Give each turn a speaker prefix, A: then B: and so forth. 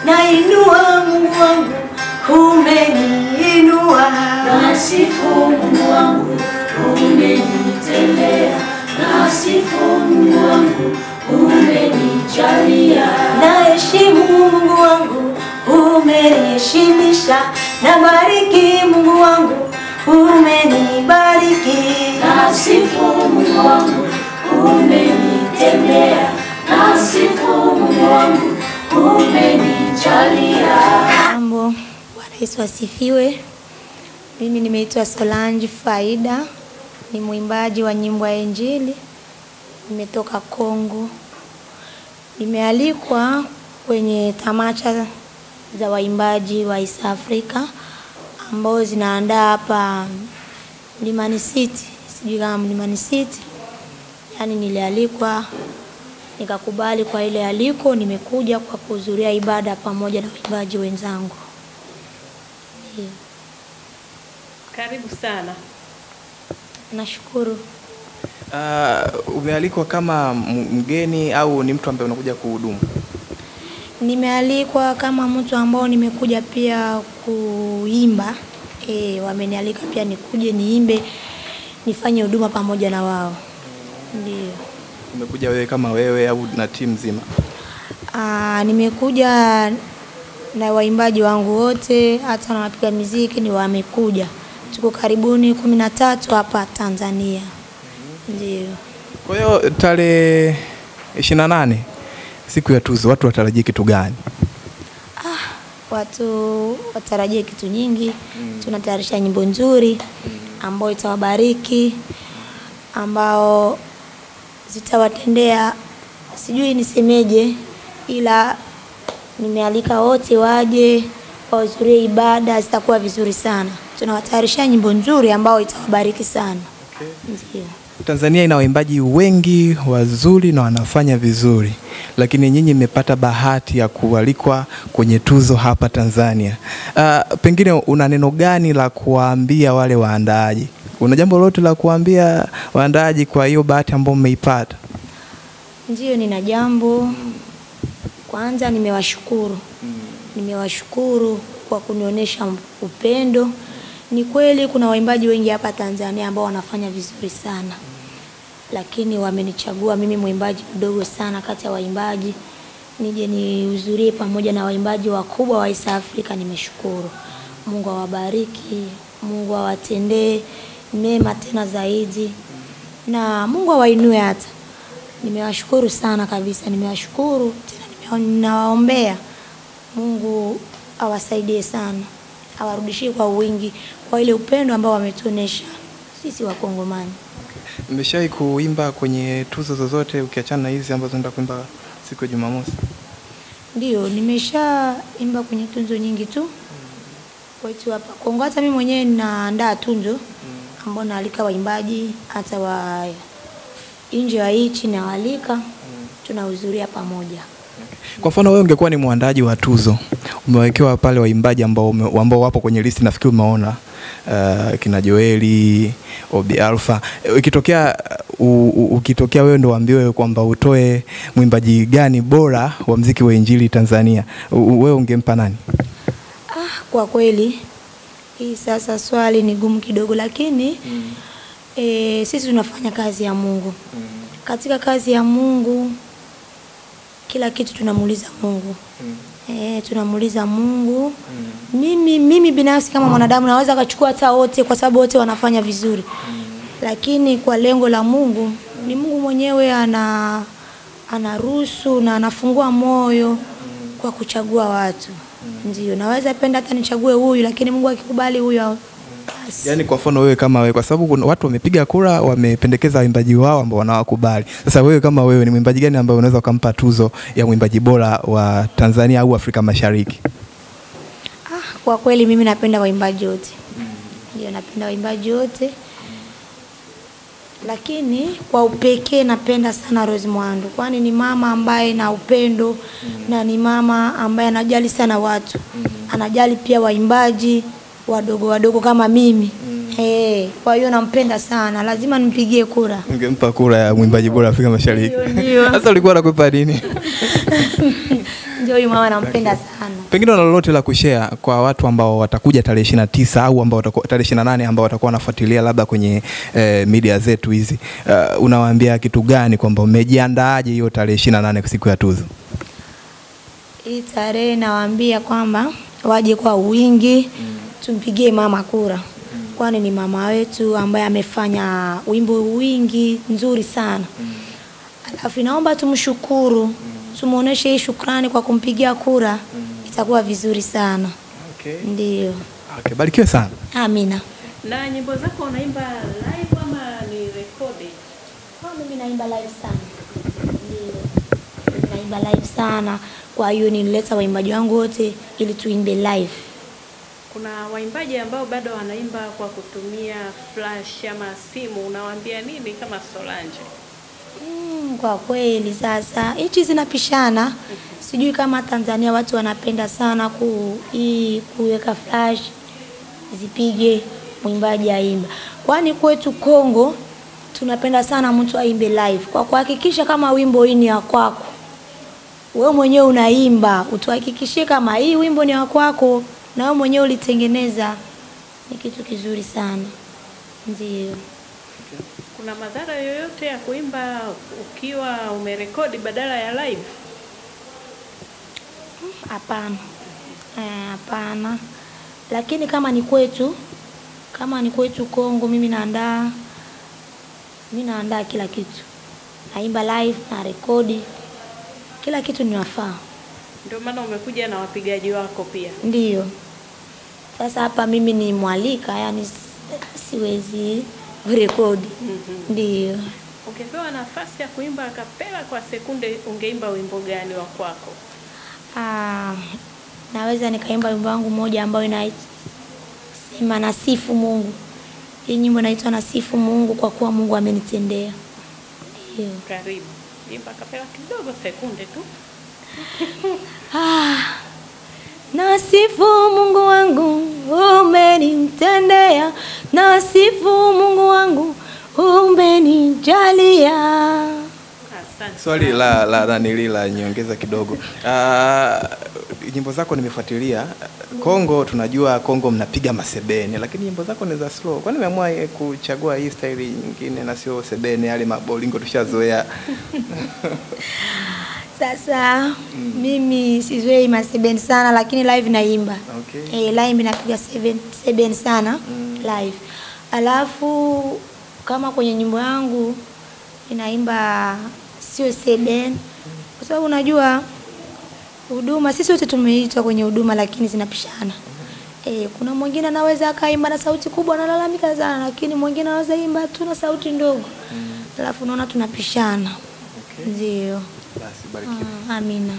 A: Nainua Mungu wangu, umeniinua.
B: Nasifu Mungu wangu, umenitendea. Nasifu Mungu wangu, umenijalia.
A: Naheshimu Mungu wangu, umeniheshimisha. Nabariki Mungu wangu, umenibariki.
B: Nasifu Mungu wangu, umenitendea. Nasifu Mungu wangu, umenijalia.
A: Jambo, Bwana Yesu asifiwe. Mimi nimeitwa Solange Faida, ni mwimbaji wa nyimbo ya Injili. Nimetoka Kongo. Nimealikwa kwenye tamasha za waimbaji wa East Africa ambao zinaandaa hapa Mlimani City. Sijui kama Mlimani City. Yaani nilialikwa nikakubali kwa ile aliko, nimekuja kwa kuhudhuria ibada pamoja na waimbaji wenzangu. Yeah.
C: Karibu sana.
A: Nashukuru.
D: Umealikwa kama mgeni au ni mtu ambaye unakuja kuhudumu?
A: Nimealikwa kama mtu ambao nimekuja pia kuimba. Wamenialika pia nikuje niimbe, nifanye huduma pamoja na wao. Ndio.
D: Umekuja wewe kama wewe au na timu nzima?
A: Nimekuja na waimbaji wangu wote, hata na wapiga muziki ni wamekuja. Tuko karibuni 13 hapa Tanzania. Ndio.
D: Kwa hiyo tarehe 28 siku ya tuzo, watu watarajie kitu gani?
A: Watu watarajie kitu nyingi. Tunatayarisha nyimbo nzuri ambao itawabariki, ambao zitawatendea, sijui nisemeje, ila nimealika wote waje wahudhurie ibada, zitakuwa vizuri sana. Tunawatayarisha nyimbo nzuri ambao itawabariki sana.
D: Okay.
A: Ndio.
D: Tanzania ina waimbaji wengi wazuri na wanafanya vizuri, lakini nyinyi mmepata bahati ya kualikwa kwenye tuzo hapa Tanzania. Pengine una neno gani la kuwaambia wale waandaaji? Una jambo lolote la kuambia waandaaji kwa hiyo bahati ambayo mmeipata?
A: Ndio, nina jambo. Kwanza nimewashukuru. Nimewashukuru kwa kunionyesha upendo. Ni kweli kuna waimbaji wengi hapa Tanzania ambao wanafanya vizuri sana, lakini wamenichagua mimi mwimbaji mdogo sana kati ya waimbaji nije nihudhurie pamoja na waimbaji wakubwa wa East Africa. Nimeshukuru. Mungu awabariki, Mungu awatendee mema tena zaidi, na Mungu awainue hata. Nimewashukuru sana kabisa, nimewashukuru tena, ninawaombea Mungu awasaidie sana, awarudishie kwa wingi kwa ile upendo ambao wametuonesha sisi Wakongomani.
D: Umeshawahi kuimba kwenye tuzo zozote ukiachana na hizi ambazo unaenda kuimba siku ya Jumamosi?
A: Ndio, nimeshaimba kwenye tuzo nyingi tu. Kwetu hapa Kongo hata mimi mwenyewe ninaandaa tuzo ambao naalika waimbaji hata wa nje ya nchi nawaalika, tunahudhuria pamoja.
D: Kwa mfano wewe ungekuwa ni muandaaji wa tuzo, umewekewa pale waimbaji ambao wapo kwenye listi, nafikiri umeona kina Joeli, Obi Alpha. Ukitokea wewe ndo uambiwe kwamba utoe mwimbaji gani bora wa muziki wa Injili Tanzania, wewe ungempa nani?
A: Kwa kweli hii sasa swali ni gumu kidogo, lakini sisi tunafanya kazi ya Mungu. Katika kazi ya Mungu kila kitu tunamuuliza Mungu. Tunamuuliza Mungu. Mimi binafsi kama mwanadamu naweza akachukua hata wote kwa sababu wote wanafanya vizuri. Lakini kwa lengo la Mungu, ni Mungu mwenyewe anaruhusu na anafungua moyo kwa kuchagua watu. Ndio, naweza penda hata nichague huyu, lakini Mungu akikubali huyu.
D: Yaani kwa mfano wewe kama wewe, kwa sababu watu wamepiga kura, wamependekeza waimbaji wao ambao wanawakubali. Sasa wewe kama wewe ni mwimbaji gani ambaye unaweza kumpa tuzo ya mwimbaji bora wa Tanzania au Afrika Mashariki?
A: Kwa kweli mimi napenda waimbaji wote. Ndio, napenda waimbaji wote. Lakini kwa upekee napenda sana Rose Muhando, kwani ni mama ambaye na upendo na ni mama ambaye anajali sana watu. Anajali pia waimbaji wadogo wadogo kama mimi. Kwa hiyo nampenda sana, lazima nimpigie kura.
D: Ungempa kura ya mwimbaji bora Afrika Mashariki? Sasa ulikuwa unakupa nini?
A: Ndio huyu mama nampenda sana.
D: Pengine una lolote la kushare kwa watu ambao watakuja tarehe 29 au ambao watakuwa tarehe 28 ambao watakuwa wanafuatilia labda kwenye media zetu hizi. Unawaambia kitu gani kwamba umejiandaaje hiyo tarehe 28 siku ya tuzo?
A: Hii tarehe nawaambia kwamba waje kwa wingi, tumpigie mama kura. Kwani ni mama wetu ambaye amefanya wimbo wingi nzuri sana. Alafu naomba tumshukuru, tumuoneshe hii shukrani kwa kumpigia kura, itakuwa vizuri sana.
D: Okay.
A: Ndio.
D: Okay, barikiwe sana.
A: Amina.
C: Na nyimbo zako unaimba live ama ni recorded?
A: Kwa mimi naimba live sana. Ndio. Naimba live sana. Kwa hiyo nilileta waimbaji wangu wote ili tuimbe live.
C: Kuna waimbaji ambao bado wanaimba kwa kutumia flash ama simu, unawaambia nini kama Solange?
A: Kwa kweli sasa hichi zinapishana. Sijui kama Tanzania watu wanapenda sana kuweka flash zipige mwimbaji aimba. Kwani kwetu Kongo tunapenda sana mtu aimbe live kwa kuhakikisha kama wimbo hii ni ya kwako. Wewe mwenyewe unaimba, utuhakikishie kama hii wimbo ni wa kwako na wewe mwenyewe ulitengeneza. Ni kitu kizuri sana. Ndio.
C: Kuna madhara yoyote ya kuimba ukiwa umerekodi badala ya live?
A: Hapana. Hapana. Lakini kama ni kwetu Kongo mimi naandaa kila kitu. Naimba live na rekodi. Kila kitu ninafaa.
C: Ndio maana umekuja na wapigaji wako pia.
A: Ndio. Sasa hapa mimi ni mwalika, yani siwezi kurekodi. Ndio.
C: Ungepewa nafasi ya kuimba akapela kwa sekunde, ungeimba wimbo gani wa kwako?
A: Naweza nikaimba wimbo wangu mmoja ambao inasema nasifu Mungu. Hii nyimbo inaitwa Nasifu Mungu kwa kuwa Mungu amenitendea. Ndio.
C: Karibu. Imba akapela kidogo, sekunde tu.
A: Nasifu Mungu wangu umenitendea, nasifu Mungu wangu umenijalia.
C: Asante.
D: Swali la nilila nyongeza kidogo. Nyimbo zako nimefuatilia. Kongo tunajua Kongo mnapiga masebene, lakini nyimbo zako ni za slow. Kwani umeamua kuchagua hii style nyingine na sio sebene yale mabolingo tushazoea?
A: Sasa mimi sizoei masebene sana, lakini live naimba.
D: Okay.
A: Live napiga sebene sana live. Alafu kama kwenye nyimbo yangu ninaimba sio sebene, kwa sababu unajua huduma sisi wote tumeitwa kwenye huduma, lakini zinapishana. Kuna mwingine anaweza akaimba na sauti kubwa analalamika sana, lakini mwingine anaweza imba tu na sauti ndogo. Alafu unaona tunapishana.
D: Okay.
A: Ndio.
D: Basi barikiwe.
A: Amina.